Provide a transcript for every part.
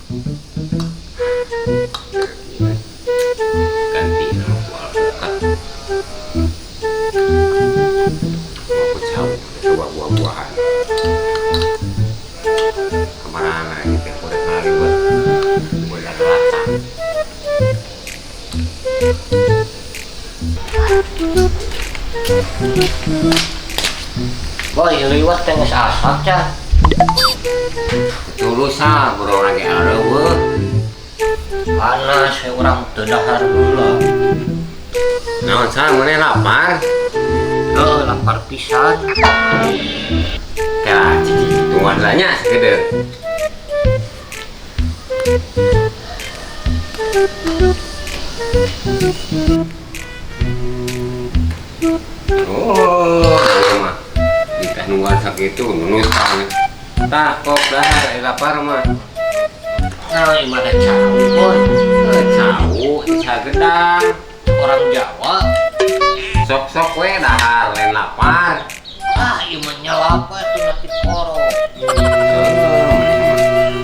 Ganti nama ku alpukat. Mau cau, coba buah-buahan. Kemana gitu udah kali buat udah latang. Boy, liwat teh geus asak cah. Tulusa bro lagi areueuh. Panas urang teu dahar heula. Naon sah maneh lapar? Heuh, lapar pisan. Kela cicing tungguan lah nya sakedeung. Oh, mah ditah nungguan sakitu nunutan. Tah kok dahar lapar mah. Nah, ieu mah da cau, boy. Cau, sagedang. Orang Jawa. Sok-sok we dahar lain lapar. Ah, ieu mah nyelap atuh nanti poro.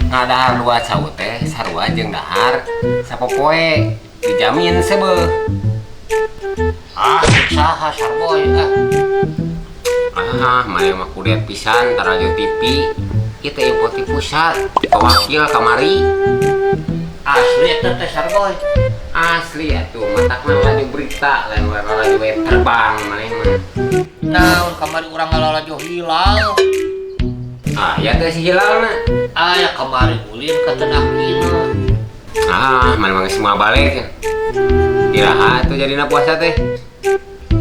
Ngadahar dua cau teh sarua jeung dahar sapopoe dijamin seubeuh. Ah, saha sarboy ah. Ah, maneh mah kudet pisan tarajo TV. Kita info ti pusat, pewakil kamari. Asli eta teh sarboy. Asli atuh matakna laju berita lain laju we terbang maneh mah. Naon kamari urang ngalalajo hilal. Ah, ya teh si hilalna. Ah, ya kamari ulin ka tedakina. Ah, maneh mah geus moal balik. Iraha atuh jadina puasa teh.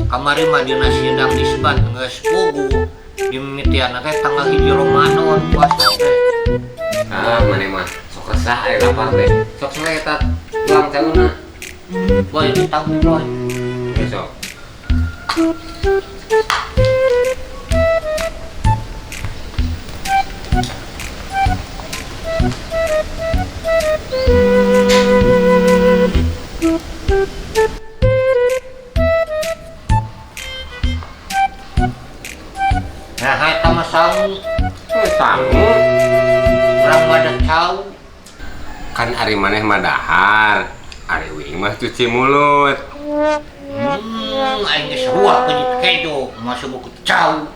Kamari mah dina sidang isbat geus puguh. Dimimitianna teh tanggal 1 Ramadan puasa teh. Ah, maneh mah sok resah ari lapar teh. Sok sore eta tuang cauna. Boy, ditanggung boy. Sok. Nah, eta mah sangu. Sangu. Urang mah da cau. Kan ari maneh mah dahar, ari uing mah cuci mulut. Aing geus sarua penyit kejo, masuk buku cau.